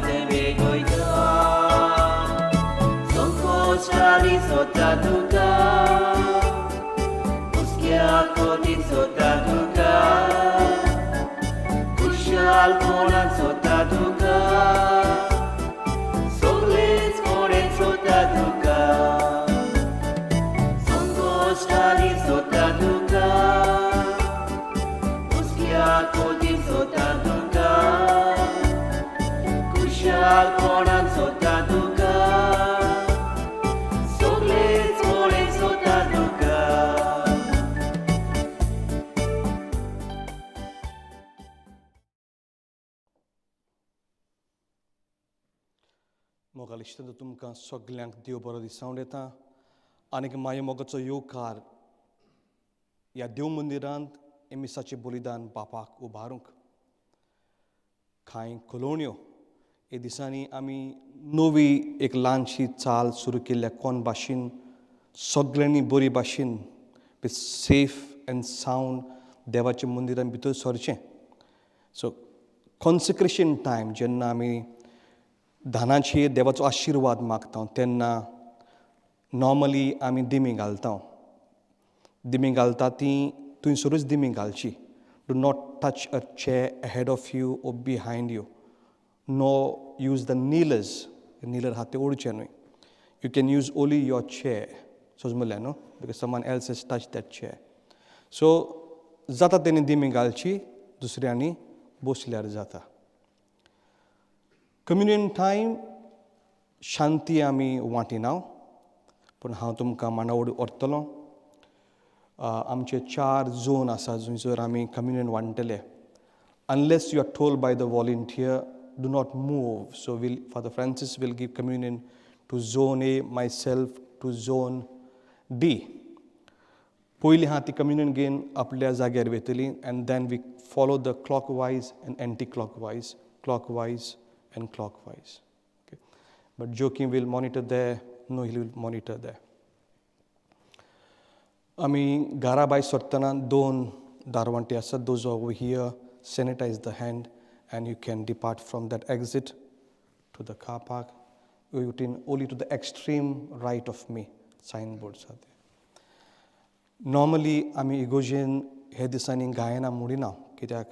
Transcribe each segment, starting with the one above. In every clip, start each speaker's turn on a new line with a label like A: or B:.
A: तें बेगोयता. संकोश्टांनी सोदता तुका, हुस्क्या कोतीन सोदता तुका, खुशालपणान सोदता तुका, सगळेच कडेन सोदता तुका. संकोश्टांनी सोदता तुका, हुस्क्या कोतीन सोदता तुका, खुशालपणान सोदता तुका, सगळेच कडेन सोदता तुका.
B: मोगाळ इश्टांनो, तुमकां सगल्यांक देव बरो दिसावंक येता आनीक माये मोगाचो येवकार ह्या देव मंदिरांत हे मिसाचें बलिदान बापाक उबारूंक. कांय कळोवण्यो. हे दिसांनी आमी नवी एक ल्हानशी चाल सुरू केल्ल्या कोण भाशेन सगल्यांनी बरी भाशेन विथ सेफ एंड सावंड देवाच्या मंदिरान भितर सरचें. सो कॉन्सिक्रेशन टायम, जेन्ना आमी धानाचेर देवाचो आशिर्वाद मागता तेन्ना नॉर्मली आमी दिमी घालता. दिमी घालता ती थंयसरूच दिमी घालची. Do not touch a chair ahead of you or behind you. No use the kneelers. Kneeler आहा ते ओडचे न्हय. You can use only your chair. समजलें न्हू? Because someone else has touch that chair. So जाता तेणी दिमी घालची, दुसऱ्यांनी बसल्यार जाता. कम्युनियन टायम शांती आमी वांटिना, पूण हांव तुमकां मांडावळ व्हरतलो. आमचे चार झोन आसा जंयसर आमी communion वांट्टले. Unless you are told by the volunteer, do not move. So will Father Francis will give communion to zone A, myself to zone D. पयलीं आहा ती कम्युनियन घेवन आपल्या जाग्यार वयतली and then we follow the clockwise and anti clockwise, clockwise and clockwise. Okay. But Joachim will monitor there, no, he will monitor there. आमी घरा भायर सरतना दोन दारवांटी आसात. Those over here, sanitize the hand and you can depart from that exit to the car park. You only to the extreme right of me, signboards are there. Normally आमी इगोजेन हे दिसांनी गायनां म्हणिना, कित्याक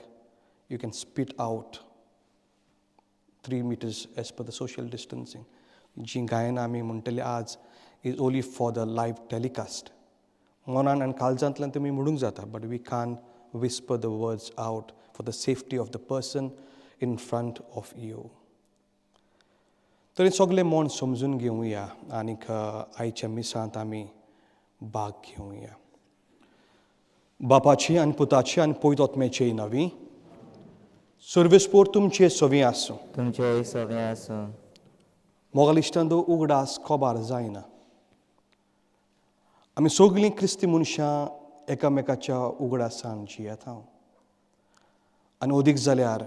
B: you can spit out 3 meters as per the social distancing. जी गायनां आमी म्हणटले आज is only for the live telecast. मनान आनी काळजांतल्यान तुमी म्हणूंक जाता, but we can whisper the words out for the safety of the person in front of you. तरी सगळें मन समजून घेवया आनीक आयच्या मिसांत आमी भाग घेवया. बापाची आनी पुताची आनी पवित्र आत्म्याचे नांवी. सर्वेस्पोर तुमचे सवी आसूं.
C: तुमचेय सवें आसूं.
B: मोगाळ इश्टांनो, उगडास कोबार जायना. आमी सगळीं क्रिस्ती मनशां एकामेकाच्या उगडासान जियेता आनी अदीक जाल्यार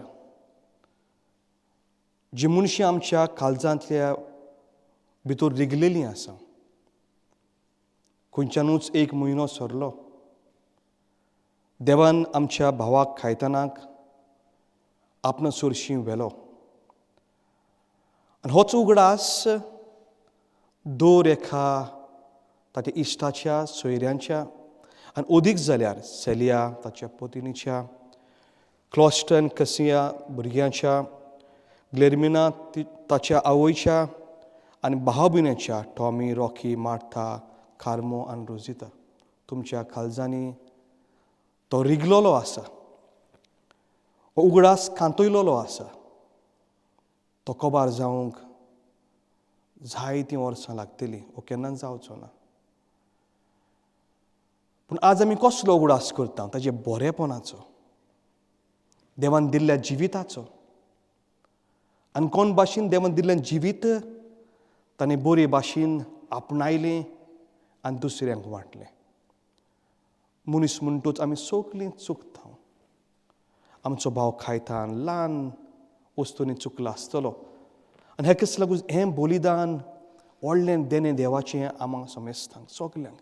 B: जी मनशां आमच्या काळजांतल्या भितर रिगलेलीं आसा. खंयच्यानूच एक म्हयनो सरलो. देवान आमच्या भावाक खायतानाक आपणा सरशीं व्हेलो आनी होच उगडास दर एका ताच्या इश्टाच्या, सोयऱ्यांच्या आनी अदीक जाल्यार सेलिया ताच्या पतिनीच्या, क्लॉस्टन कसिया भुरग्यांच्या, ग्लेरमिना ती ताच्या आवयच्या आनी भाव भयणाच्या, टॉमी, रॉकी, मार्था, कार्मो आनी रोजिता, तुमच्या काळजांनी तो रिगलोलो आसा. हो उगडास कांतयलोलो आसा. तो कबार जावंक जायतीं वर्सां लागतलीं वो केन्नाच जावचो ना. पूण आज आमी कसलो उगडास करता? ताजे बरेपणाचो, देवान दिल्ल्या जिविताचो. आनी कोण भाशेन देवान दिल्लें जिवीत ताणें बरे भाशेन आपणायलें आनी दुसऱ्यांक वांटलें. मनीस म्हणटूच आमी सगलीं चुकता. आमचो भाव खायता ल्हान वस्तूंनी चुकला आसतलो आनी हेकाच लागून हें बलिदान व्हडलें देणें देवाचें आमकां समेस्तांक सगल्यांक.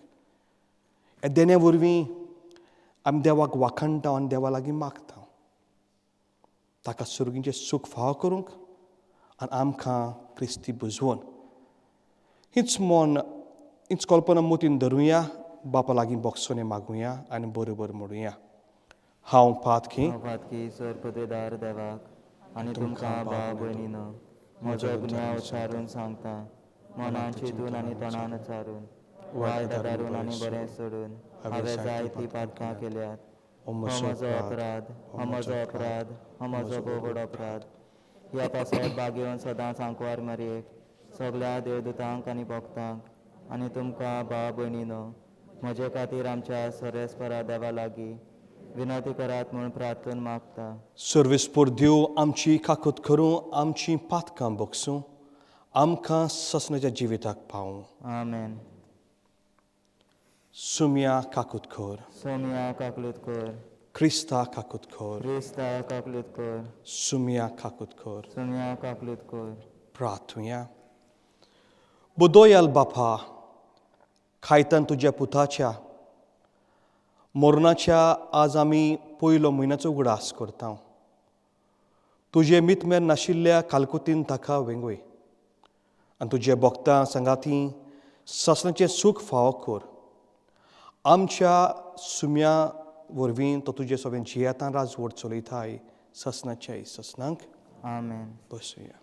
B: ह्या देण्या वरवीं आमी देवाक वाखाणटा आनी देवा लागीं मागता ताका सर्गीचें सूख फावो करूंक. आनी आमकां क्रिस्ती बुजवून हीच मन हीच कल्पना मोतीन धरुया, बापा लागीं बोगसोने मागुया आनी बरोबर म्हणुया. हांव पातकी
C: सोरपदेदार देवाक आनी तुमकां भाव भयणीनो म्हजो गुन्यांव उच्चारून सांगता, मनान चिंतून आनी तोंडान उच्चारून, वायट आदारून आनी बरें सोडून हांवें जायतीं पातकां केल्यात. हो म्हजो अपराध, हो म्हजो अपराध, हो म्हजो भोव व्हड अपराध. ह्या पासत बागेवन सदांच आंकवार मारयेक, सगळ्या देवदूतांक आनी भक्तांक आनी तुमकां भाव भयणीनो म्हजे खातीर आमच्या सरेस्परा देवा लागीं विनंती करात म्हूण प्रार्थून मागता.
B: सर्वेस्पोर देव आमची काकूत करूं, आमची पातकां बगसूं, आमकां ससनाच्या जिविताक पावूं.
C: आमेन.
B: सुम्या काकूत कर,
C: सोम्या काकलूत कर,
B: क्रिस्ता काकूत कर,
C: क्रिस्ता काकलूत कर,
B: सुम्या काकूत कर.
C: सुम्या काकलूत कर.
B: प्रार्थुया. बोदोयाल बापा, खायतान तुज्या पुताच्या मरणाच्या आज आमी पयलो म्हयन्याचो उगडास करता. तुजे मितमेर नाशिल्ल्या कालकुतीन ताका वेंगय आनी तुजे भक्तां सांगाती सासणाचें सूख फावो कर. आमच्या सुम्या वरवीं तो तुजे सगळें जियेतान राजवट चलयताय सासणाच्या सासणांक.
C: आमेन.
B: बसुया.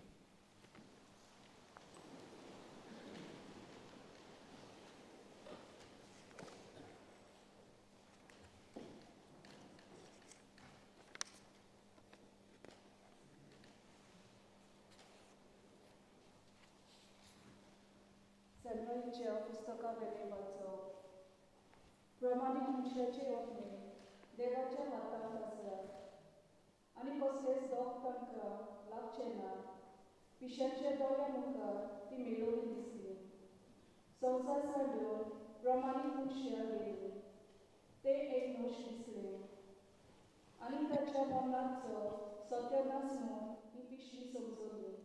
D: सनवाईच्या पुस्तकावेले वाचप. प्रमाणीक मनशाचे ओपणे देवाच्या हातांत आसा आनी कसलेच दोख तांकां लागचें ना. पिशाच्या दोळ्या मुखार ती मेलोवी दिसली. संवसार साडून प्रमाणीक मनशां गेली ते एक नोश दिसले आनी ताच्या मनाचो सत्यानाश म्हूण ती पिशवी समजली.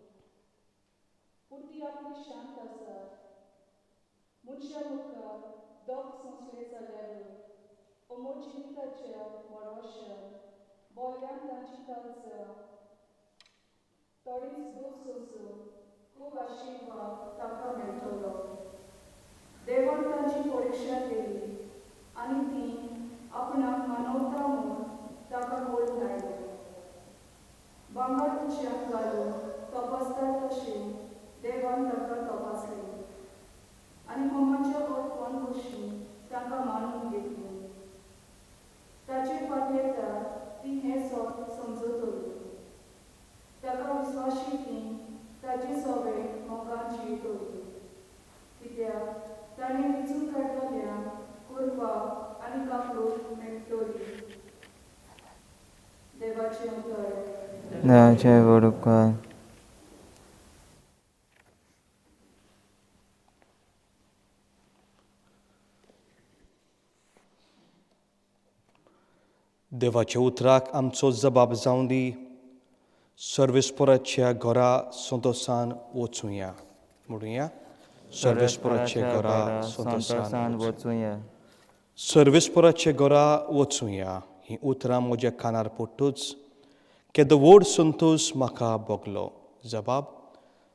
D: पूण ती आपली शांत आसा. मनशा मुखार दोग सोंसले जाल्यारूय अमोल जिविताच्या भरवशान बोल्यान तांची तालसां थोडीच दूख सोंसून खूब आशिर्वाद तांकां मेळटलो. देवान तांची परिक्षा केली आनी ती आपणाक मानवता म्हूण ताका कळून आयलें. भांगर उज्यांत घालून तपासता तशें देवान ताका तपासलें आनी होमाच्या अर्पण भशेन तांकां मानून घेतली. ताचेर पातयेता ती हें सत समजतली. ताका विस्वाशी ती ताचे सवे मोगान जियेतली. कित्याक ताणें विंचून काडलेल्या कृपा आनी काकलूट मेळटली. देवाचें उतर.
C: देवाचे व्हड उपकार.
B: देवाच्या उतराक आमचो जबाब जावं दी. सर्वेस्पोराच्या घरा संतोसान वचुया. म्हणुया, सर्वेस्पोराच्या घरा संतोसान
C: वचुया.
B: सर्वेस्पोराच्या घरा वचुया हीं उतरां म्हज्या कानार पडटूच केदो व्हड संतोश म्हाका भोगलो. जबाब,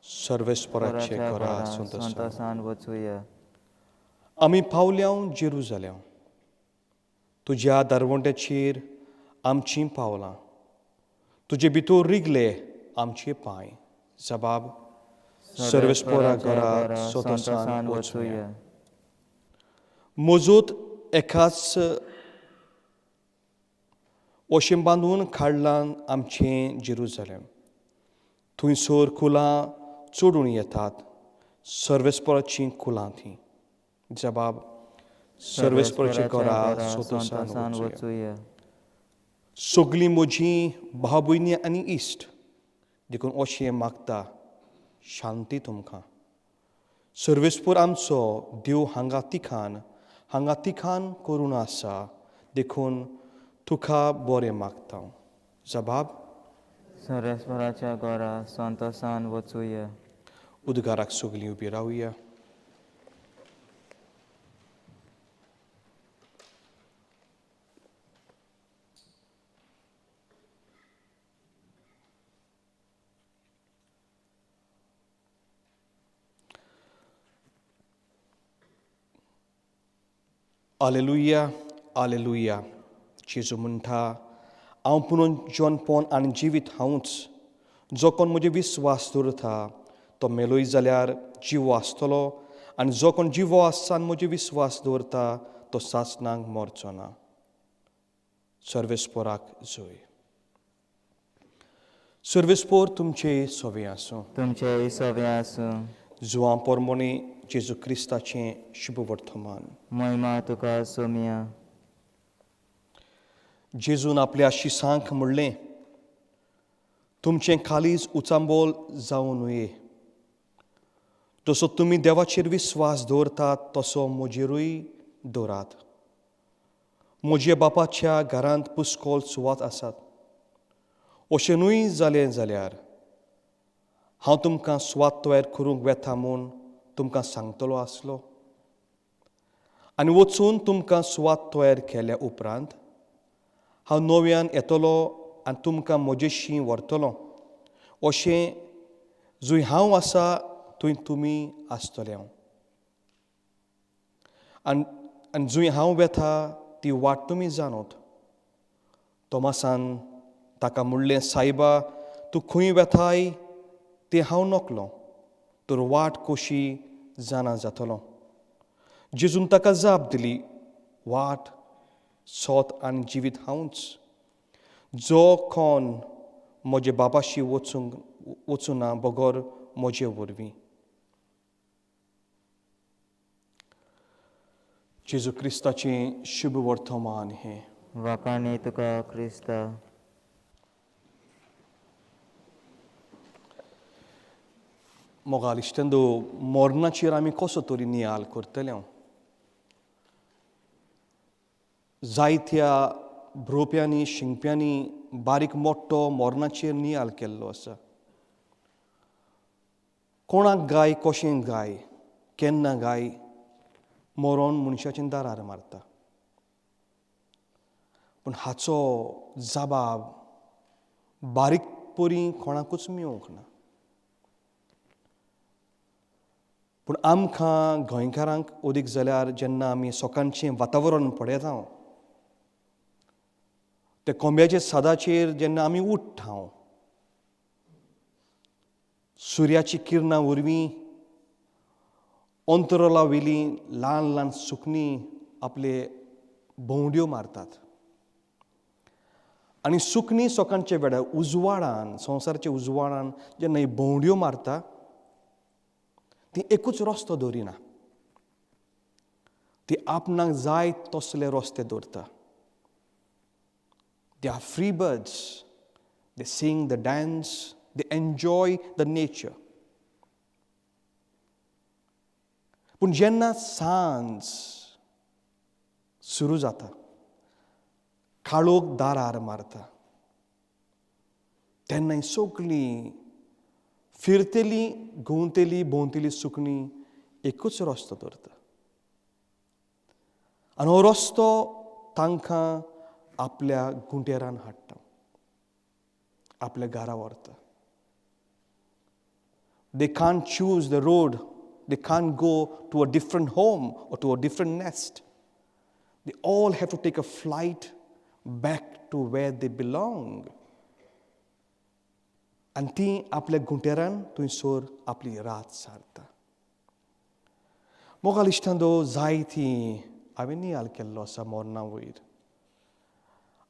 B: सर्वेस्पोराच्या घरा
C: संतोसान वचुया.
B: आमी पावल्या जेरुजालेम, तुज्या दारवंट्याचेर आमचीं पावलां, तुजे भितर रिगले आमचे पांय. जबाब, सर्वेस्पोरा घरा संतोसान वचुया. मजूत एकाच वशें बांदून काडलां आमचें जेरुजालेम. थंयसर कुलां चडून येतात, सर्वेस्पोराचीं कुलां तीं. जबाब, सर्वेस्पोराच्या घरा संतोसान वचुया. सगळीं म्हजीं भाव भयणी आनी इश्ट देखून अशें मागता, शांती तुमकां. सर्वेस्पोर आमचो देव हांगा तिखान हांगा तिखान करून आसा, देखून तुका बरें मागता. जबाब,
C: सर्वेस्पोराच्या घरा संतोसान वचुया.
B: उद्गाराक सगळीं उबी रावया. आलेलुया, आलेलुया. जेजू म्हणटा, हांव पुणून जिवनपण आनी जिवीत हांवूच. जो कोण म्हजेर विस्वास दवरता तो मेलोय जाल्यार जिवो आसतलो, आनी जो कोण जिवो आसा आनी म्हजेर विस्वास दवरता तो सासणाक मरचो ना. सर्वेस्पोराक जय. सर्वेस्पोर तुमचे सवे आसूं.
C: तुमचेय सवे आसूं.
B: जुवां पोरमोणी जेजू क्रिस्ताचें शुभ वर्तमान.
C: महिमा तुका सोमिया.
B: जेजून आपल्या शिसांक म्हणलें, तुमचें खालीज उचांबोल जावं न्हय. जसो तुमी देवाचेर विस्वास दवरतात तसो म्हजेरूय दवरात. म्हज्या बापाच्या घरांत पुस्कोल सुवात आसात. अशें न्हय जालें जाल्यार हांव तुमकां सुवात तयार करूंक वेता म्हूण तुमकां सांगतलो आसलो. आनी वचून तुमकां सुवात तयार केल्या उपरांत हांव नव्यान येतलो आनी तुमकां म्हजेशी व्हरतलो, अशें जंय हांव आसा थंय तुमी आसतले. हांव आनी आनी जंय हांव वेता ती वाट तुमी जाणत. तोमासान ताका म्हणलें, सायबा, तूं खंय वेताय तें हांव नकलो, तर वाट कशी जाणा जातलो? जेजून ताका जाप दिली, वाट, सोत आनी जिवीत हांवूच. जो कोण म्हजे बाबाशी वचूंक वचूना बगर म्हजे वरवीं. जेजू क्रिस्ताचें शुभ वर्तमान हें.
C: वाखाणी तुका क्रिस्ता.
B: मोगाल इश्टेंदो, मरणाचेर आमी कसो तरी नियाल करतले हांव. जायत्या बरोवप्यांनी, शिंकप्यांनी बारीक मोठो मरणाचेर नियाल केल्लो आसा. कोणाक गाय, कशें गाय, केन्ना गाय मरोन मनशाच्या दारार मारता, पूण हाचो जबाब बारीक परी कोणाकूच मेळूंक ना. पूण आमकां गोंयकारांक अदीक जाल्यार जेन्ना आमी सकाळचें वातावरण पळयता, त्या कोंब्याच्या सादाचेर जेन्ना आमी उठ्ठा, सुर्याची किरणां वरवीं अंतरला वयलीं ल्हान ल्हान सुकणीं आपले भोंवड्यो मारतात, आनी सुकणीं सकाळच्या वेळार उजवाडान, संवसाराच्या उजवाडान जेन्ना ही भोंवड्यो मारता ती एकूच रस्तो दवरिना, ती आपणाक जाय तसले रस्ते दवरता. They are free birds. They sing, they dance, they enjoy the nature. पूण जेन्ना सांज सुरू जाता, काळोख दारार मारता, तेन्ना हीं सगळीं फिरतली, घुंवतली, भोंवतली सुकणीं एकूच रस्तो दवरता, आनी हो रस्तो तांकां आपल्या गुंटेरान हाडटा, आपल्या घरा व्हरता. They can't choose the road. They can't go to a different home or to a different nest. They all have to take a flight back to where they belong. आनी ती आपल्या गुंटेरान थंयसर आपली रात सारता. मोगाल इश्टांदो, जायती हांवें नियाल केल्लो आसा मरणा वयर,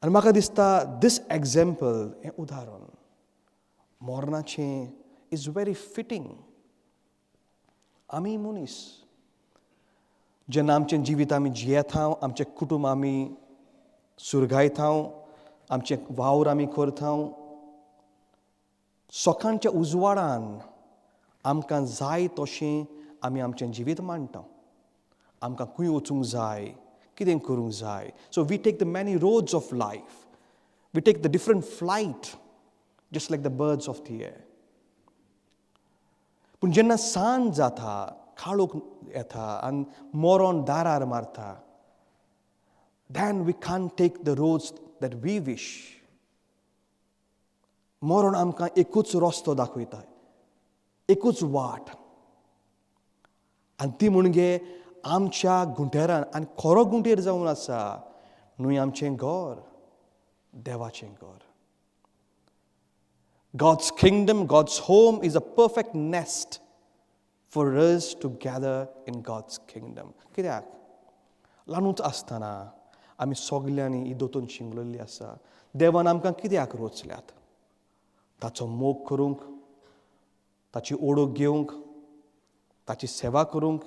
B: आनी म्हाका दिसता दीस एग्जाम्पल, हें उदाहरण मरणाचें is very fitting. आमी मनीस जेन्ना आमचें जिवीत आमी जियेता, आमचें कुटूंब आमी सुरगायता, आमचें वावर आमी करता, सकाळच्या उजवाडान आमकां जाय तशें आमी आमचें जिवीत मांडटा. आमकां खंय वचूंक जाय, कितें करूंक जाय, so we take the many roads of life, we take the different flight, just like the birds of the air. पूण जेन्ना सांज जाता, काळोख येता आनी मरण दारार मारता, then we can't take the roads that we wish. मरण आमकां एकूच रस्तो दाखयता, एकूच वाट, आनी ती म्हणजे आमच्या घुंटेरान आनी खरो घुंटेर जावन आसा न्हय आमचें घर, देवाचें घर. God's kingdom, God's home is a perfect nest for us to gather in God's kingdom. कित्याक ल्हानूच आसतना आमी सगल्यांनी ही दोतोन शिंगलेली आसा. देवान आमकां कित्याक रोचल्यात? ताचो मोग करूंक, ताची ओळख घेवंक, ताची सेवा करूंक,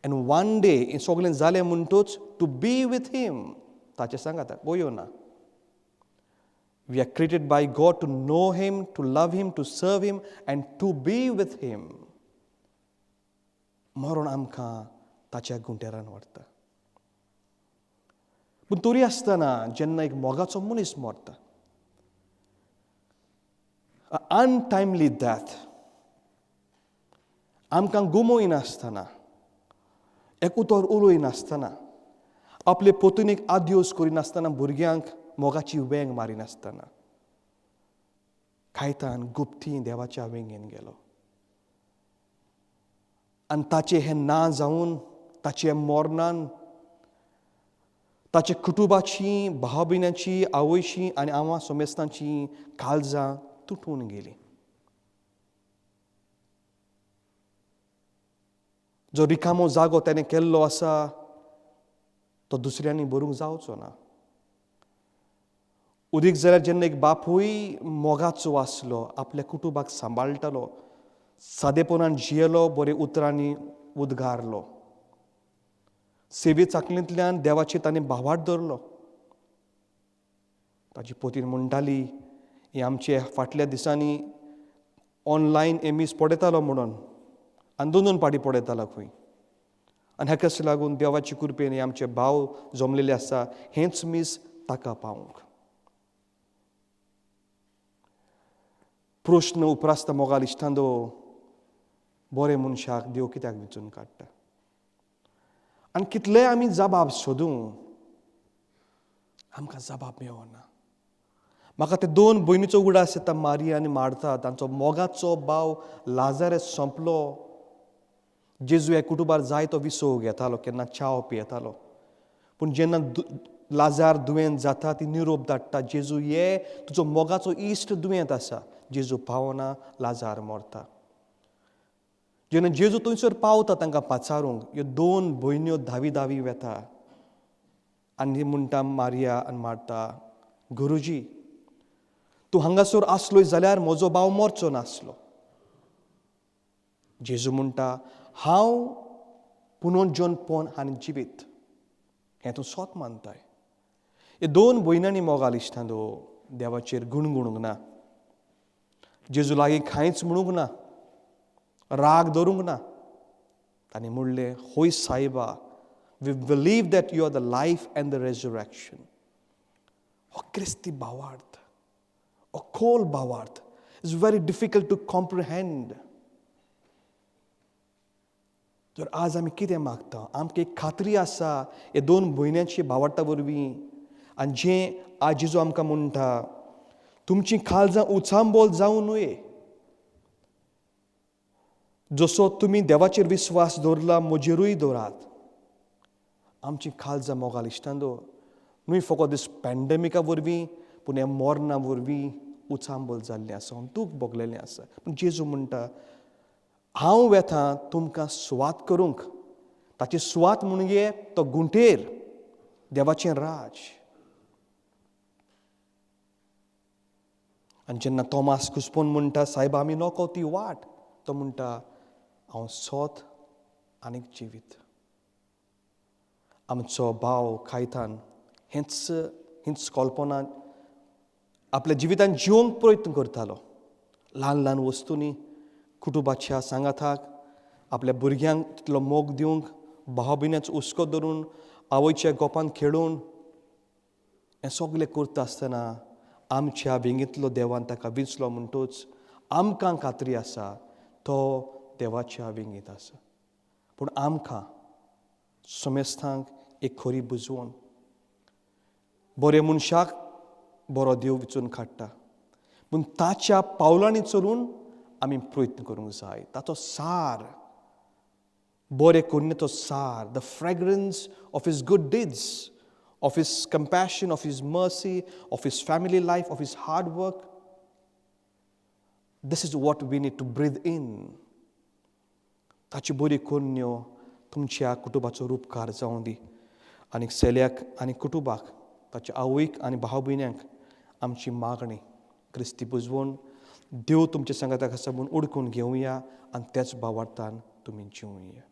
B: एंड वन डे हें सगळें जालें म्हणटूच टू बी विथ हिम, ताचें सांगात गोयो ना. We are created by God to know Him, to love Him, to serve Him, and to be with Him. मरण आमकां ताच्या गुंटेरान व्हरता. पूण तरी आसतना जेन्ना एक मोगाचो मनीस मरता, अनटायमली डेथ, आमकां गुमयनासतना, एक उतर उलयनासतना, आपले पोतुनीक आद्योस करिनासतना, भुरग्यांक मोगाची वेंग मारिनासतना, कायतान गुप्ती देवाच्या वेंगेन गेलो. आनी ताचें हें ना जावन, ताचें मरणान ताच्या कुटुंबाची, भाव भयणाची, आवयची आनी आवा समेस्तांची काळजां तुटून गेली. जो रिकामो जागो ताणें केल्लो आसा तो दुसऱ्यांनी भरूंक जावचो ना. उदीक जाल्यार जेन्ना एक बापूय मोगाचो आसलो, आपल्या कुटुंबाक सांबाळटालो, सादेपणान जियेलो, बरे उतरांनी उद्गारलो, सेवे चाकणींतल्यान देवाचेर ताणें भावार्थ धरलो. ताची पोतीन म्हणटाली, हे आमचे फाटल्या दिसांनी ऑनलायन एमीस पळयतालो म्हणून, आनी दोन दोन पाटी पळयतालो खंय. आनी हाकाच लागून देवाचे कृपेन हे आमचे भाव जमलेले आसा हेंच मीस ताका पावूंक. प्रश्न उप्रासता मोगाल इश्टांदो, बरे मनशाक देव कित्याक विचून काडटा? आनी कितलेय आमी जबाब सोदूं, आमकां जबाब मेळना. म्हाका ते दोन भयणीचो उगडास येता, मारिया आनी मार्था. तांचो मोगाचो भाव लाजारस सोंपलो. जेजू ह्या कुटुंबार जाय तो विसव घेतालो, केन्ना च्याव पियेतालो. पूण जेन्ना लाजार दुयेंत जाता, ती निरोप धाडटा, जेजू ये, तुजो मोगाचो इश्ट दुयेंत आसा. जेजू पावना, लाजार मरता. जेन्ना जेजू थंयसर पावता तांकां पाचारूंक, ह्यो दोन भयण्यो धावी धावी वेता आनी म्हणटा मारिया आनी मार्ता, गुरुजी तूं हांगासर आसलोय जाल्यार म्हजो भाव मरचो नासलो. जेजू म्हणटा, हांव पुनर्जनपण आनी जिवीत, हें तूं सोत मानताय. हे दोन भयणांनी मोगाल इश्टांदो देवाचेर गुणगुणूंक ना, जेजू लागीं कांयच म्हणूंक ना, राग धरूंक ना. तांणी म्हणलें, होय सायबा, we believe that you are the life and the resurrection. हो क्रिस्ती भावार्थ, हो खोल भावार्थ, it's very difficult to comprehend. तर आज आमी कितें मागता? आमकां एक खात्री आसा हे दोन भयण्यांची भावार्था वरवीं, आनी जें आज जेजू आमकां म्हणटा, तुमची काळजां उचांबोल जावं न्हय, जसो तुमी देवाचेर विस्वास दवरला म्हजेरूय दवरात. आमची काळजां मोगाल इश्टांदो न्हय फकत दीस पॅन्डेमिका वरवीं, पूण ह्या मरणा वरवीं उचांबल जाल्लें आसा, दूख भोगलेलें आसा. पूण जेजू म्हणटा, हांव वेता तुमकां सुवात करूंक. ताची सुवात म्हणजे तो गुंटेर, देवाचें राज. आनी जेन्ना तोमास घुसपून म्हणटा, सायबा आमी नको ती वाट, तो म्हणटा, हांव सोत आनीक जिवीत. आमचो भाव कायतान हेंच हीच कल्पना आपल्या जिवितान जिवंक प्रयत्न करतालो. ल्हान ल्हान वस्तूंनी कुटुंबाच्या सांगाताक, आपल्या भुरग्यांक तितलो मोग दिवंक, भाव भयणाचो हुस्को धरून, आवयच्या गोपान खेळून, हें सगलें करता आसतना आमच्या वेंगेंतलो देवान ताका विंचलो म्हणटूच आमकां खात्री आसा तो देवाच्या वेंगेंत आसा. पूण आमकां समेस्तांक एक खरी बुजवण, बरे मनशाक बरो देव विचून काडटा, पूण ताच्या पावलांनी चलून आमी प्रयत्न करूंक जाय. ताचो सार बरे करणेचो सार, the fragrance of his good deeds, of his compassion, of his mercy, of his family life, of his hard work. This is what we need to breathe in. ताची बरी करण्यो तुमच्या कुटुंबाचो रुपकार जावं दी आनी सेल्याक आनी कुटुंबाक, ताच्या आवयक आनी भाव भयण्यांक आमची मागणी. क्रिस्ती बुजवून देव तुमच्या सांगाताक आसा म्हूण उडकून घेवया आनी त्याच भावार्थान तुमी जिवया.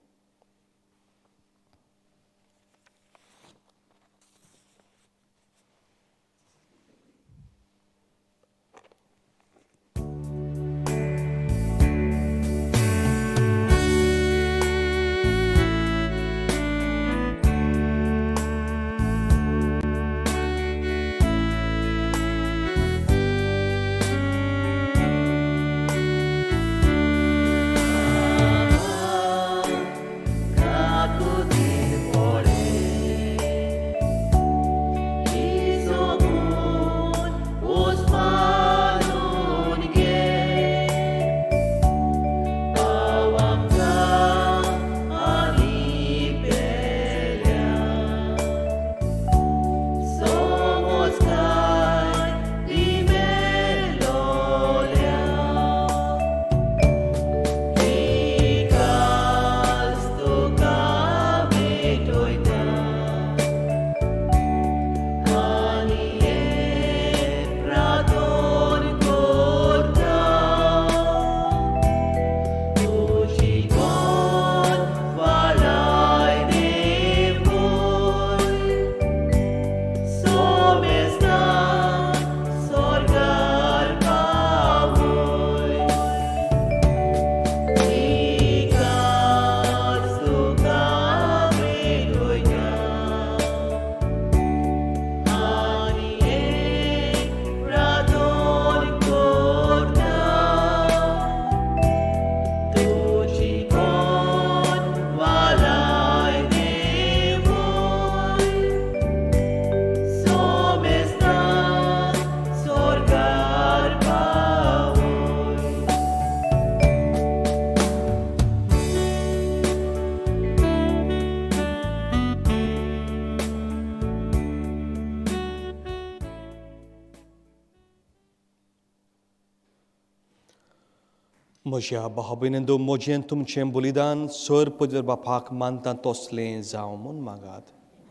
B: म्हज्या भाव भयणींनो, म्हजें तुमचें बलिदान सर पदर बापाक मानता तसलें जावं म्हूण मागात.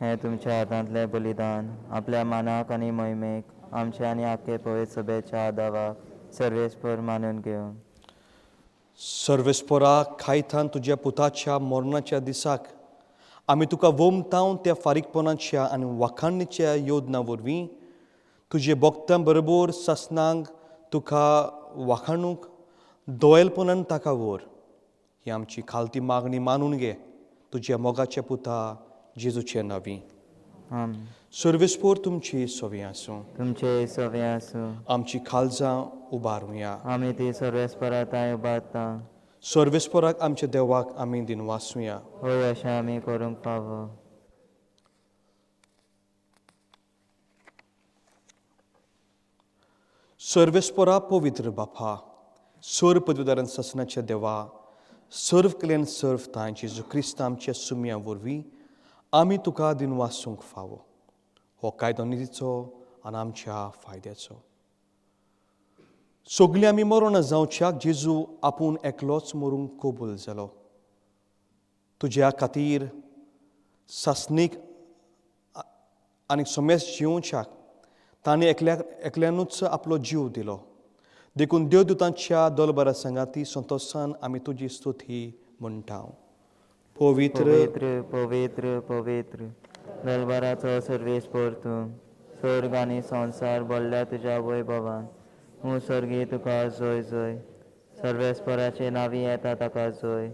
C: हें तुमच्या हातांतलें बलिदान आपल्या मानाक आनी मोहिमेक आमच्या आनी आख्खे पवित्र सभेच्या आदावाक सर्वेस्पर मानून घेवन.
B: सर्वेस्परा, खायतान तुज्या पुताच्या मरणाच्या दिसाक आमी तुका वोमतावन त्या फारीकपणाच्या आनी वाखाणीच्या योजना वरवीं तुजे भक्तां बरोबर सासनांक तुका वाखाणूंक दोयलपणान ताका व्हर. ही आमची खालती मागणी मानून घे तुज्या मोगाच्या पुता जेजूचे नांवी.
C: आमेन.
B: सर्वेस्पोर तुमची सवी आसूं.
C: तुमचे सवे आसूं.
B: आमची खालजां उबारुया.
C: आमी ती सर्वेस्परा तांय उबारता.
B: सर्वेस्पोराक आमच्या देवाक आमी दिनवासुया.
C: हय, अशें आमी करूंक फावो.
B: सर्वेस्पोरा पवित्र बापा, सर्व पदवीदारान ससनाच्या देवा, सर्व कल्याण सर्व तांय जेजू क्रिस्त आमच्या सुमया वरवीं आमी तुका दिनवासूंक फावो. हो कायदो निधीचो आनी आमच्या फायद्याचो. सगळीं आमी मरोण जावच्याक जेजू आपूण एकलोच मरूंक कबूल जालो. तुज्या खातीर सासणीक आनी समेस जिवच्याक ताणें एकल्यानूच आपलो जीव दिलो. देखून देवदूतांच्या दोलबरा सांगाती संतोशान आमी तुजी स्तुती म्हणटा. पवित्र
C: पवित्र पवित्र पवित्र दलबाराचो सर्वेस्पोर तूं, स्वर्ग आनी संवसार भरल्या तुज्या वैभवान. हूं स्वर्गी तुका जय जय. सर्वेस्पराचे नांवी येता ताका जय.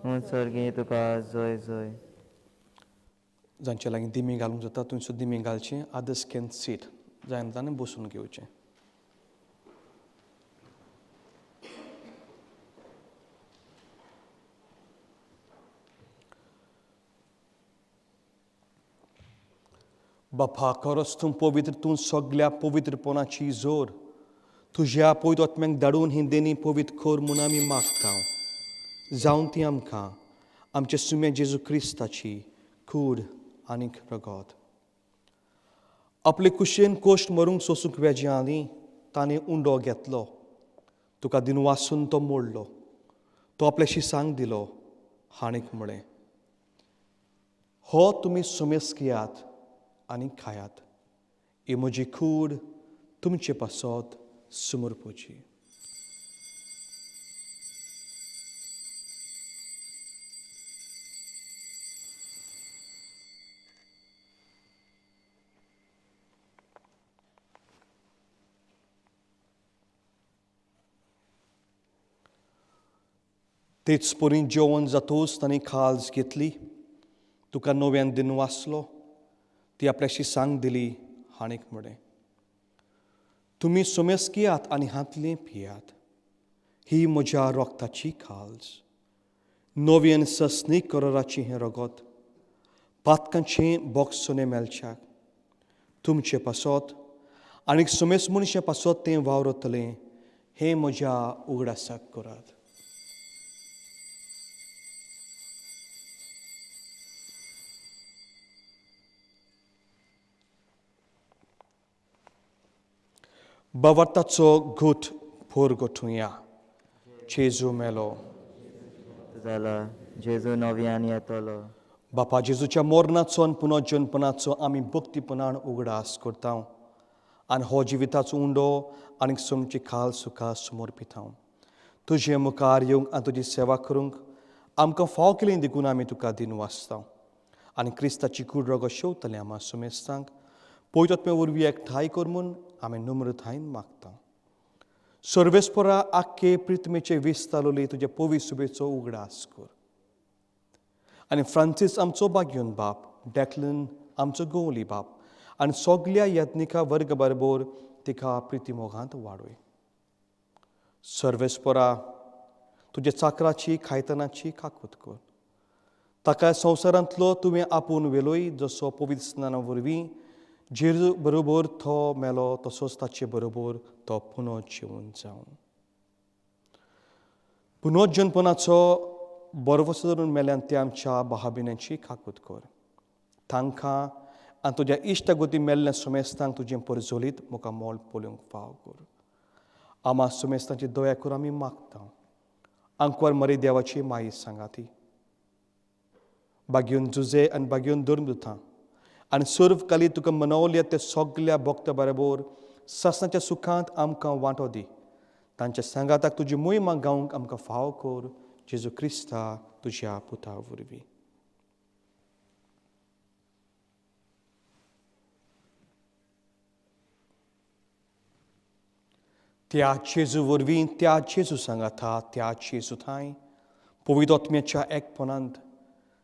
C: हूं स्वर्गी तुका जय जय.
B: जांच्या लागीं दिमी घालूंक जाता थंयसर दिमी घालचें. आदर्स can seat, जायना ताणें बसून घेवचें. बापा, खरोच तूं पवित्र, तूं सगल्या पवित्रपणाची जोर. तुज्या पवित्र आत्म्याक धाडून ही देणी पवित्र कर म्हूण आमी मागता. जावन ती आमकां आमच्या सुम्या जेजू क्रिस्ताची कूड आनीक रगत. आपले कुशेन कोश्ट मरूंक सोसूंक वेजे आनी ताणें उंडो घेतलो, तुका दिन वासून तो मोडलो, तो आपल्या शिसांक दिलो हाणीक म्हळें, हो तुमी सुमेस घेयात आनी खायात, ही म्हजी कूड तुमचे पासत समर्पोची. तेच परी जेवण जातूच तांणी खाज घेतली, तुका नव्यान दिन वाचलो, ती आपल्याशी सांग दिली हाणीक म्हळें, तुमी सोमेस घेयात आनी हातलें पियात, ही म्हज्या रोगताची खाज, नवी आनी सस्नीक कराराची हें रगत, पातकांचें बोगसोने मेळच्याक तुमचे पासत आनी सोमेस मनशा पासत तें वावरतलें, हें म्हज्या उगडासाक करात. बावर्ताचो घोट फोर गोठुया. जेजू मेलो
C: जाला, जेजू नव्यान येतलो.
B: बापा जेजूच्या मोरणाचो आनी पुनर्जनपणाचो आमी भक्तीपणान उगडास करता आनी हो जिविताचो उंडो आनी सोमची खाल सुखा समर्पिता. तुजे मुखार येवंक आनी तुजी सेवा करूंक आमकां फाव केली देखून आमी तुका दिन वाचता आनी क्रिस्ताची कूड रगत शेवतले आमा सुमेस्तांक पयतोत्मे वरवीं एकठांय कर म्हूण आमी नम्रतायेन मागता. सर्वेस्परा आख्खे प्रितमेचे विस्तालोली तुजे पवी सुबेचो उगडास कर आनी फ्रांसीस आमचो बागयोन बाप, डॅकलन आमचो गोवली बाप आनी सगल्या यत्निका वर्ग बरोबर तिका प्रिती मोगांत वाडय. सर्वेस्परा तुज्या चाकराची खायतनाची काकूत कर, ताका संवसारांतलो तुवें आपूण वेलोय जसो पवित्र स्नाना वरवीं जेजू बरोबर तो मेलो तसोच ताचे बरोबर तो पुनर्जिवन जावं. पुनर्जनपणाचो बरवसो धरून मेल्यान ते आमच्या भावभिण्यांची काकूत कर, तांकां आनी तुज्या इश्टागती मेल्ल्या सुमेस्तांक तुजें परजोलीत मुखार मोल पळोवंक फाव कर. आमा सुमेस्तांची दया कर आमी मागता. आंकवार मरे देवाची माई सांगाती बागयोन जुजे आनी बागयोन धर्मदुतां आनी सर्व काली तुका मनवल्या त्या सगल्या भक्त बरोबर सासणाच्या सुखांत आमकां वांटो दी. तांच्या सांगाताक तुजी मोहिमा गावंक आमकां फाव कर, जेजू क्रिस्ता तुज्या पुता वरवीं. त्या जेजू वरवीं, त्या जेजू सांगाता, त्या जेजू थांय पवित्र आत्म्याच्या एकपणांत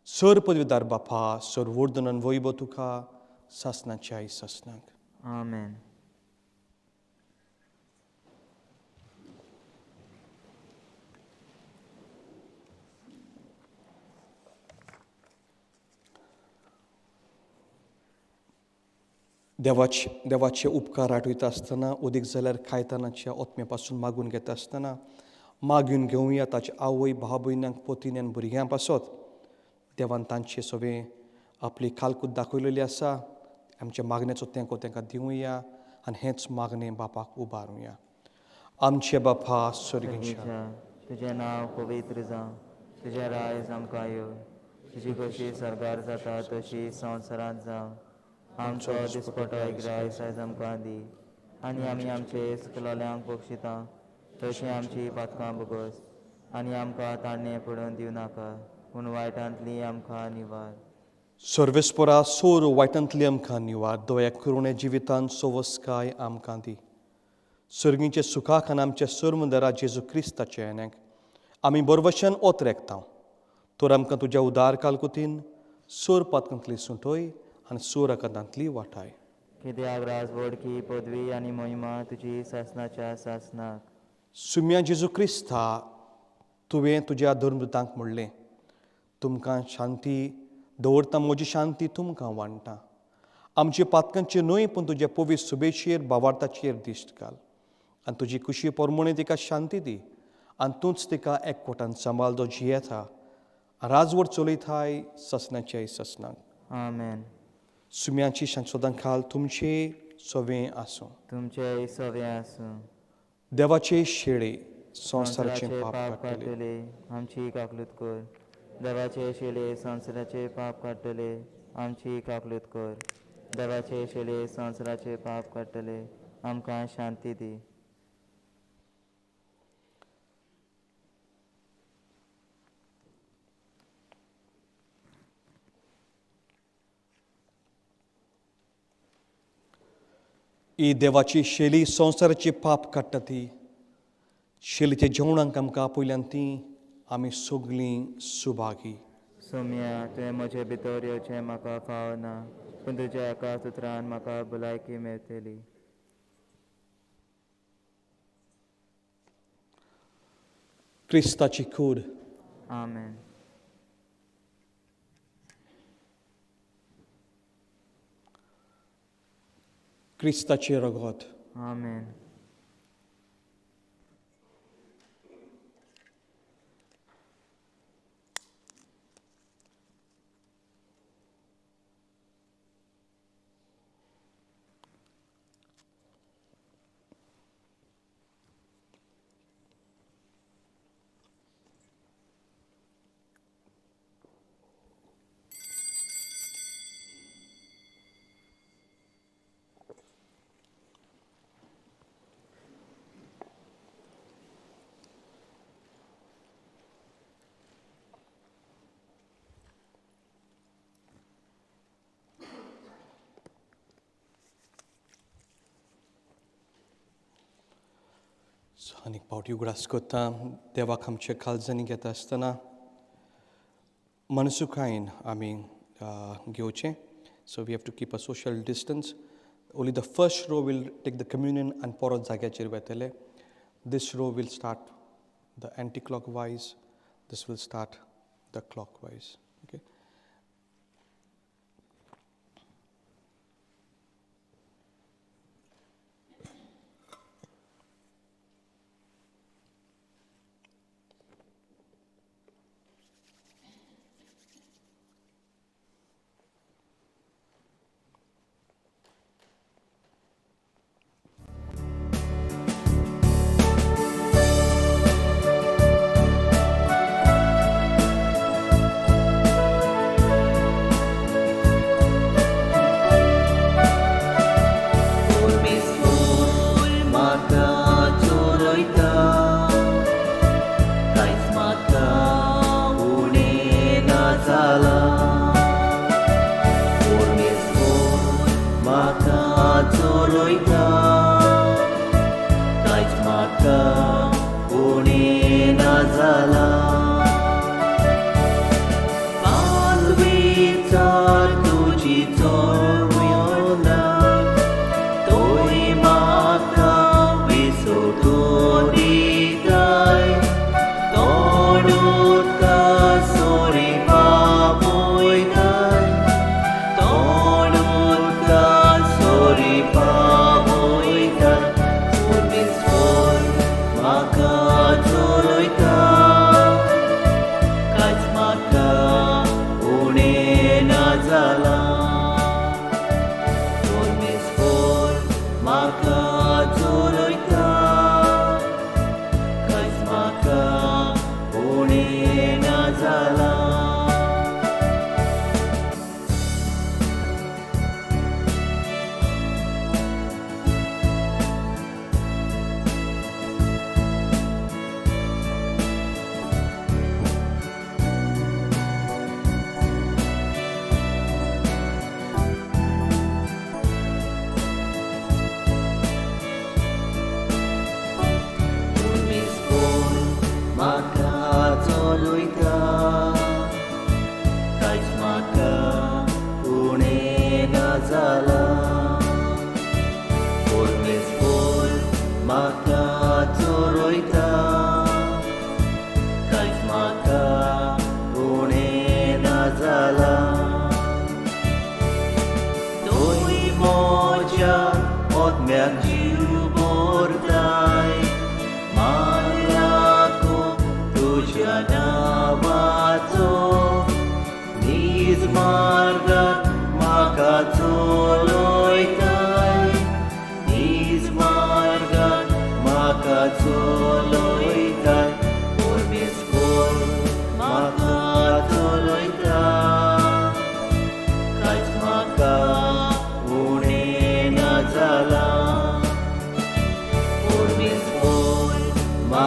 B: सर पदवीदार बापा सर वर्धनन वैभव तुका सासणाच्या सासणाक.
C: आमेन.
B: देवाचे उपकार आठयता आसतना उदीक जाल्यार खायतानाच्या ओतमे पासून मागून घेता आसतना मागून घेवया ताचे आवय भाव भयणांक पोतीन आनी भुरग्यां पासत. देवान तांचे सगळें आपली खालकूत दाखयलेली आसा. आमच्या मागण्याचो तेंको तांकां दिवया आनी हेंच मागणें बापाक उबारुया. आमचे बापा स्वर्गीच्या,
C: तुजें नांव पवित्र जावं, तुजें रायज आमकां येवं, तुजी कशी सरकार जाता तशी संवसारांत जावं. आमचो दिसपटो एक रायस आयज आमकां दी आनी आमी आमचे सकलोल्यांक बक्षिता तशी आमची पातकां भोगस आनी आमकां ताणें पडून दिवं नाका, पूण वायटांतली आमकां निवार.
B: सर्वेस्परा सोर वायटांतली आमकां निवार, दया करुणे जिवितान सोवस्काय आमकां दी. सर्गीचे सुखाक आनी आमच्या सर्वदरा जेजू क्रिस्ताचे येण्याक आमी बरवशन ओतरेकता. तर आमकां तुज्या उदार कालकुतीन सोर पातकांतली सुटोय आनी सोर आकांतांतली वाटाय.
C: कित्याक राजवडकी पदवी आनी महिमा तुजी सासणाच्या सासणाक.
B: सुम्या जेजू क्रिस्ता, तुवें तुज्या धर्मदूतांक म्हणलें, तुमकां शांती दवरता, म्हजी शांती तुमकां वांट्टा. आमचे पातकांचे न्हय पूण तुज्या पवित्र सुबेचेर बावार्थाचेर दिश्ट घाल आनी तुजी कुशी परमणे तिका शांती दी आनी तूंच तिका एकवटान सांबाळ जो जियेता राजवट चलयताय ससनाचे ससनाक.
C: आमेन.
B: सुम्याची सदां खाल तुमचे सवें आसूं.
C: तुमचेय सवें आसूं.
B: देवाचे शेळे संवसाराचें पाप
C: पाप
B: काडटले.
C: काडटले आमची काकलूत कर. देवाचे शेळे संवसाराचे पाप काडटले आमची काकलूत कर. देवाचे शेळे संवसाराचे पाप काडटले आमकां शांती दी.
B: ही देवाची शेली संवसाराचे पाप काडटा ती शेलीच्या जेवणाक आमकां आपयल्यान ती आमी सगळीं सुभागी.
C: सोम्या, तुवें म्हजे भितर येवचें म्हाका फावना, पूण तुज्या एका सुत्रान म्हाका भलायकी मेळटली.
B: क्रिस्ताची कूड.
C: आमेन.
B: क्रिस्ताचें रगत.
C: आमेन.
B: आनीक फावटी उगडास करता देवाक आमच्या काळजांनी घेता आसतना मनसुखायेन आमी घेवचें. So we have to keep a social distance. Only the first row will take the communion आनी परत जाग्याचेर वेतले. This row will start the anti clockwise, this will start the clockwise. Okay.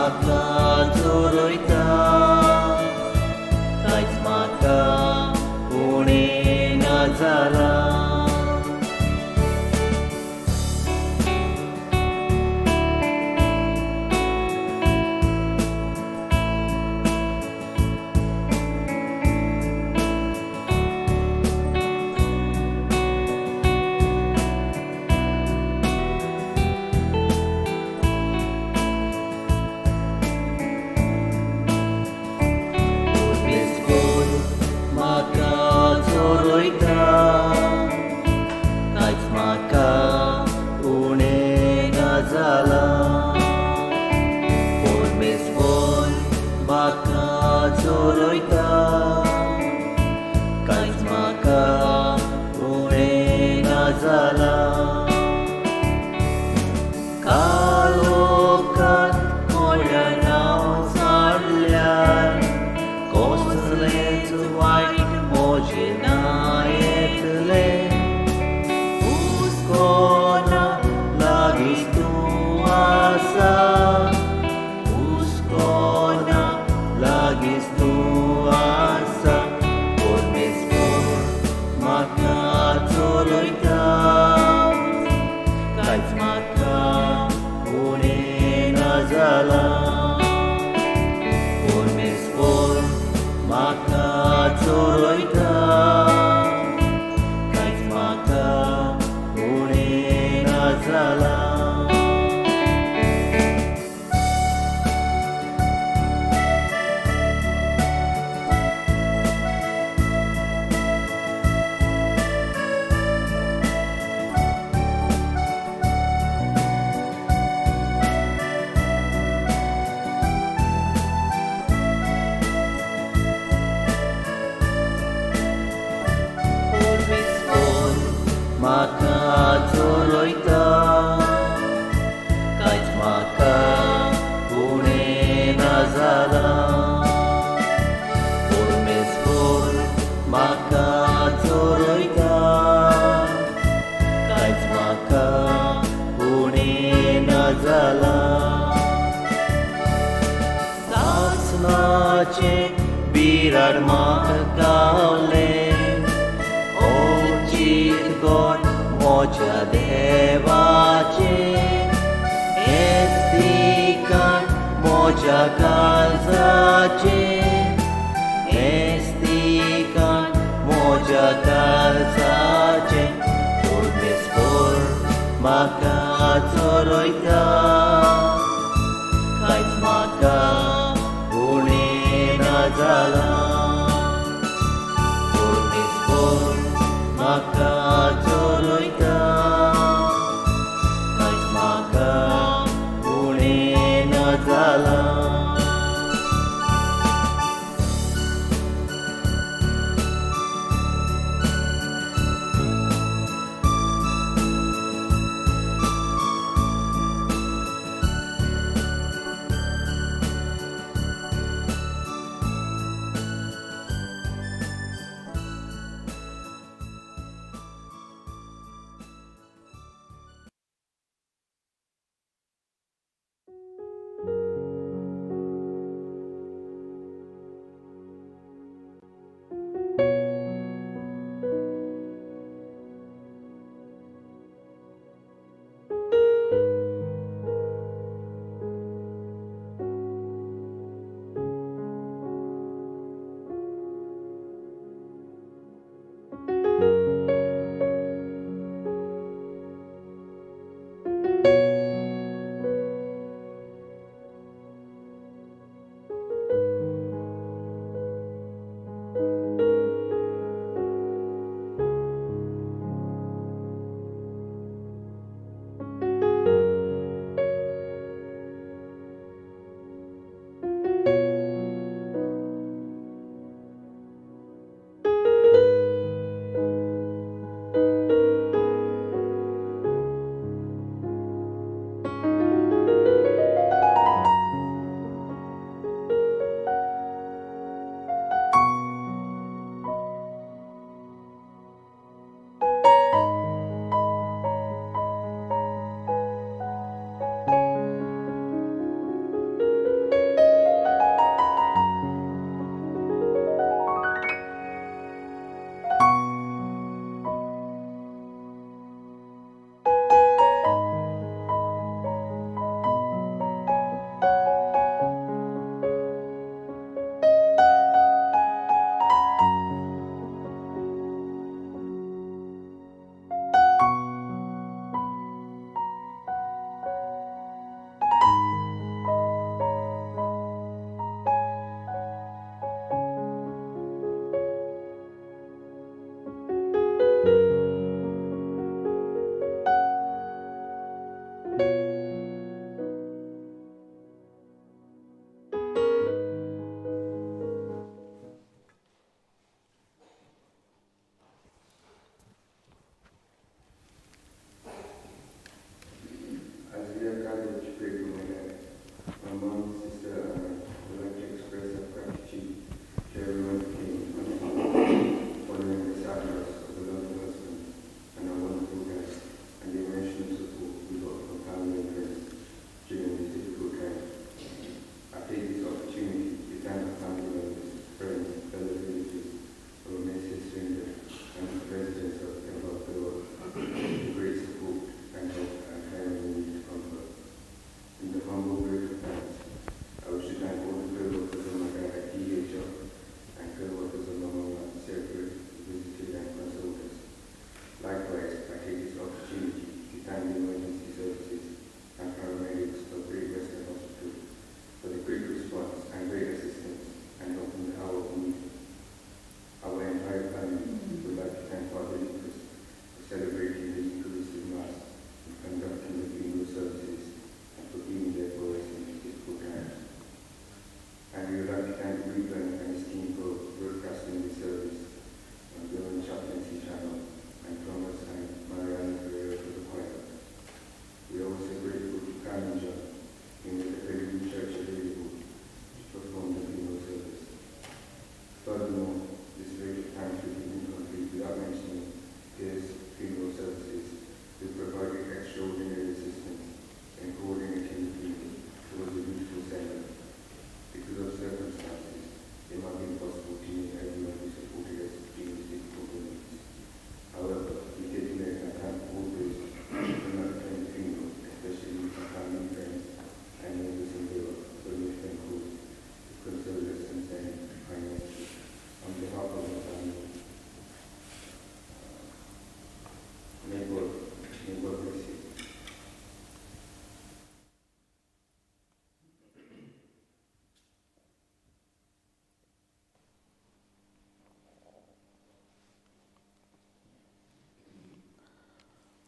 A: म्हाका चोरयता, कांयच म्हाका उणें ना जालां. परमेश्वर म्हाका चोरयता, कांयच म्हाका उणें ना जालां. परमेश्वर म्हाका चोरयता, कांयच म्हाका उणें ना जालां. कालोखांत म्हज्या नांव सांडल्यार कसलेंच वायट म्हजें ना येतलें. हुस्को ना लागींच तूं आसा, हुस्को ना लागींच तूं आसा. परमेश्वर म्हाका चलयता, कांयच म्हाका उणें ना जालां. परमेश्वर म्हाका चलयता, कांयच म्हाका उणें ना जालां. परमेश्वर म्हाका चलयता, कांयच म्हाका उणें ना जालां. परमेश्वर म्हाका चलयता, कांयच म्हाका उणें ना जालां. सासणाचें बिराड म्हाका गावलें, अवचीत गोड म्हज्या देवाचें, हेंच ठिकाण म्हज्या काळजाचें, हेंच ठिकाण म्हज्या काळजाचें. परमेश्वर म्हाका चलयता, कांयच म्हाका उणें ना जालां. परमेश्वर म्हाका चलयता, कांयच म्हाका उणें ना जालां.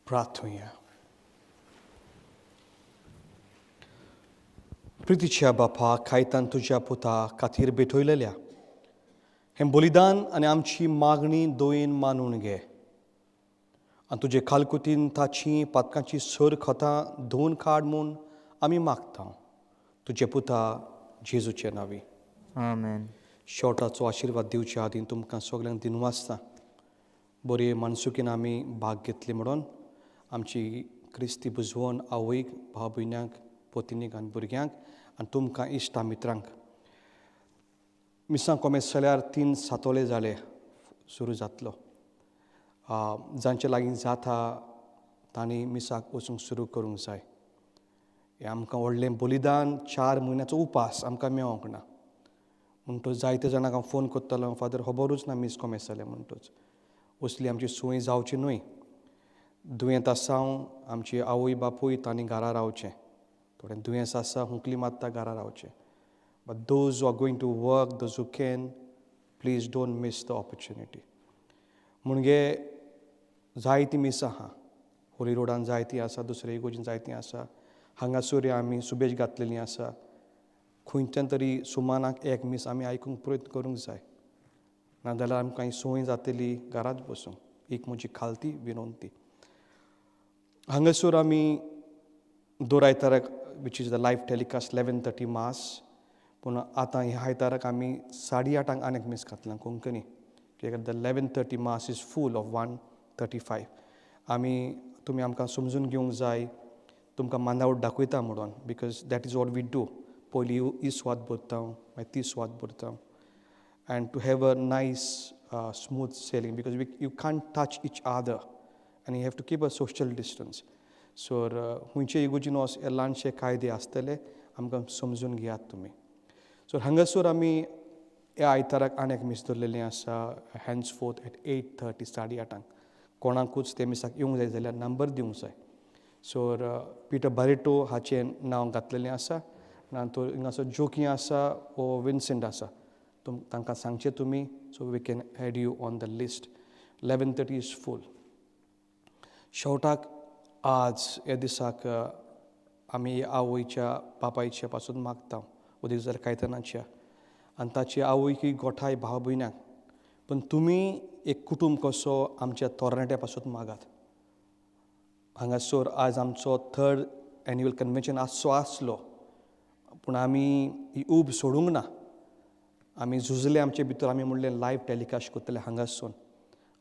B: प्रार्थुया. प्रितीच्या बापा, कायतान तुज्या पुता खातीर भेटयलेल्या हें बलिदान आनी आमची मागणी दोयेन मानून घे आनी तुजे खालकुतीन ताची पातकांची सर खतां धुवन काड म्हूण आमी मागता, तुजे पुता जेजूचे नांवी.
C: आमेन.
B: शेवटाचो आशिर्वाद दिवच्या आदीं तुमकां सगल्यांक दिनवासता, बरे मानसुकीन आमी भाग घेतली म्हणून. आमची क्रिस्ती बुजवण आवयक, भाव भयण्यांक, पोतिनीक आनी भुरग्यांक आनी तुमकां इश्टा मित्रांक. मिसां कोमेस जाल्यार तीन सातोले जाले सुरू जातलो. जांचे लागीं जाता तांणी मिसाक वचूंक सुरू करूंक जाय. हें आमकां व्हडलें बलिदान, 4 म्हयन्याचो उपास आमकां मेवोंक ना. म्हणटच जायते जाणांक हांव फोन करतालो, फादर खबरूच ना मीस कोमेस जालें. म्हणटच असली आमची संवय जावची न्हय. दुयेंत आसा हांव, आमची आवय बापूय तांणी घरा रावचें. थोडे दुयेंस आसा, हुंकली मारता, घरा रावचें. But those who are going to work, those who can, please don't miss the opportunity. Munage जायतीं मिसां आहा, होली रोडान जायतीं आसा, दुसरे इगोर्जीन जायतीं आसा, हांगासर आमी सुबेज घातलेलीं आसा. खंयच्यान तरी सुमानाक एक मीस आमी आयकूंक प्रयत्न करूंक जाय, नाजाल्यार आमकां ही संवय जातली घरांत बसूंक. एक म्हजी खालती विनंती. हांगासर आमी दर आयताराक, which is the live telecast, 11:30 mass. पूण आतां ह्या आयताराक आमी 8:30 आनी एक मीस घातलां कोंकणी, कित्याक the 11:30 mass is full of 1:35. आमी तुमी आमकां समजून घेवंक जाय, तुमकां मांदावट दाखयता म्हणून, because that is what we do. पयलीं ही सुवात भरता, मागीर ती सुवात भरता, and to have a nice smooth sailing, because you can't touch each other and you have to keep a social distance. So खंयचे इगोर्जीन वच हे ल्हानशे कायदे आसतले, आमकां समजून घेयात तुमी. सो हांगासर आमी ह्या आयताराक आनी एक मीस दवरलेली आसा हेन्सफोर्थ एट 8:30, 8:30. कोणाकूच ते मिसाक येवंक जाय जाल्यार नंबर दिवंक जाय. सो पिटर बारेटो हाचें नांव घातलेलें आसा, ना तर हिंगासर जोकी आसा वो विन्सेंट आसा, तुम तांकां सांगचें तुमी, so we can add you on the list. 11:30 is full. शेवटाक आज ह्या दिसाक आमी आवयच्या बापायच्या पासून मागता, उदीक जाल्यार कायतनाच्या आनी ताची आवयकी गोठाय भाव भयणाक, पूण तुमी एक कुटूंब कसो आमच्या तरणाट्या पासून मागात. हांगासर आज आमचो थर्ड एन्युअल कन्वेन्शन आसचो आसलो, पूण आमी ही ऊब सोडूंक ना. आमी झुजले आमचे भितर. आमी म्हणलें लायव टेलिकास्ट करतले हांगासून.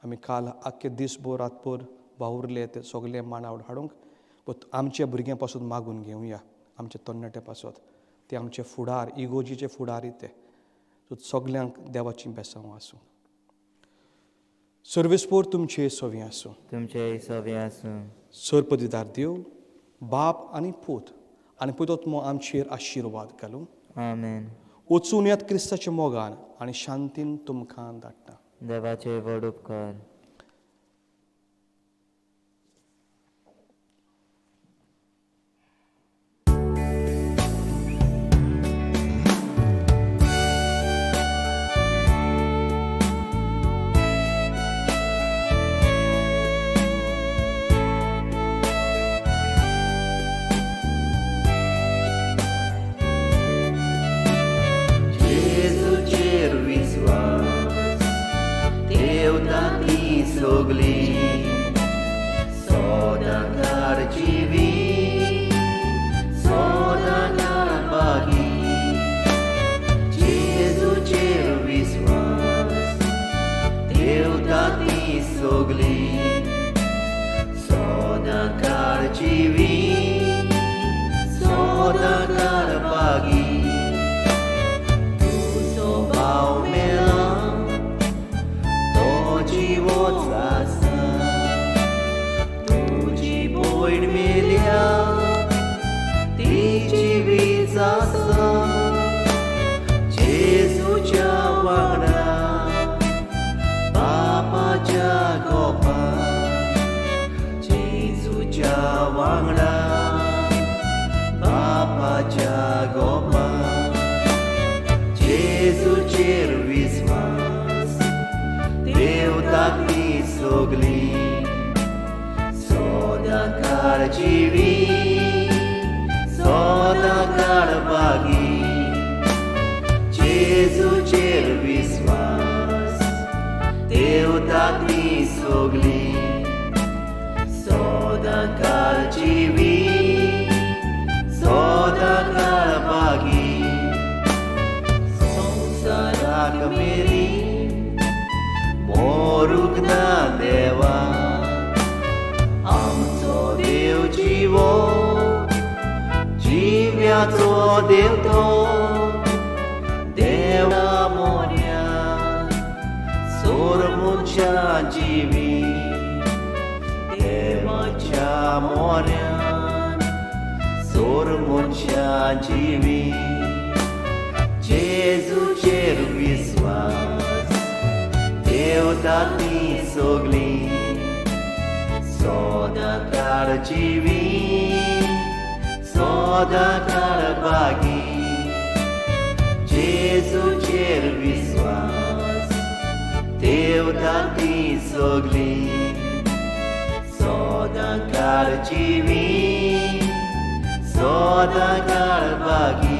B: आमी काल आख्खे दीसभर रातभर वावुरले ते सगळे मांडावळ हाडूंक. बट आमच्या भुरग्यां पासून मागून घेवया, आमच्या तरणाट्या पासत. ते आमचे फुडार, इगोर्जीचे फुडारी ते. सो सगल्यांक देवाची बेसांव आसूं. सर्वेस्पोर तुमचे सवी आसूं.
C: तुमचे सवे आसूं.
B: सरपदिदार देव बाप आनी पूत आनी पवित्र आमचेर आशिर्वाद घालूं.
C: आमेन.
B: वचून यात क्रिस्ताच्या मोगान आनी शांतीन तुमकां धाडटा.
C: देवाचे व्हड उपकार.
A: जेजूचेर विस्वास ठेवता ती सगली सदांकाळ जिवी, सदांकाळ बागी. जेजूचेर विस्वास ठेवता ती सगली सदांकाळ जिवी, सदांकाळ बागी. तुजो भाव मेला, तो जिवोच आसा. तुजी भयण मेल्या, ती जिवीच आसा. जेजूच्या वांगडा बापाच्या गोपान, जेजूच्या वांगडा बापाच्या गोपान. जेजूचेर विस्वास ठेवता ती सगली. काळ जिवी, सदां काळ बागी. जेजूचेर विस्वास देवता ती सगली, सदां काळ जिवी, सदां काळ बागी. संवसाराक मेरी मोरूंक ना देवा, आमचो देव जिवो, जिव्याचो देव तो. देवा मोन्या सोर मनशां जिवी, देवाच्या मोन्यान सोर मनशां जिवी. जेजूचेर विस्वास देवता ती सगली, सदां काळ जिवी, सदां काळ बागी. जेजूचेर विस्वास देवता ती सगली, सदां काळ जिवी, सदां काळ बागी.